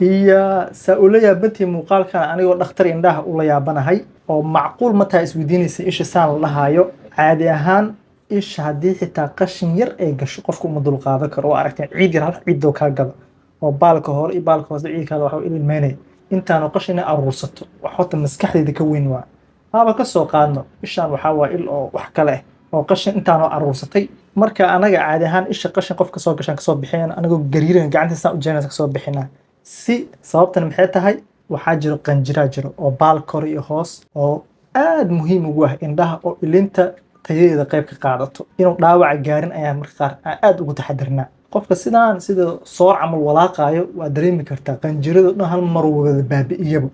Iyo saa ula yaabantii muuqaalkan, anigoo dhakhtar indhaha ula yaabanahay oo macquul ma tahay isweydiinaysa isha saan la dhahaayo. Caadi ahaan isha haddii xitaa qashin yar ay gasho, qofka uma dulqaadan karo. Oo aragteen ciid yar, hal ciidoo kaa galo oo baalka hore iyo baalka hoose ciid kaada waxa ilmeynaya intaanu qashin inay aruursato. Wax horta maskaxdeeda ka weyn waa haaba ka soo qaadno ishaan waxaa waa il oo wax kale ah oo qashin intaanu aruursatay. Marka anaga caadi ahaan isha qashin qofka soo gashaan kasoo bixin, anagoo gariiran gacanta saan u jeynaysa kasoo bixinaa. Si sababtan maxay tahay? Waxaa jiro qanjiraa jiro oo baal kor iyo hoos oo aad muhiim ugu ah indhaha oo ilinta tayadeeda qayb ka qaadato. Inuu dhaawaca gaarin ayaa marka qaar aan aad ugu taxadirnaa. Qofka sidaan sida soor camal walaaqaayo waa dareemi kartaa, qanjirada dhan hal mar wada baabi'iyaba.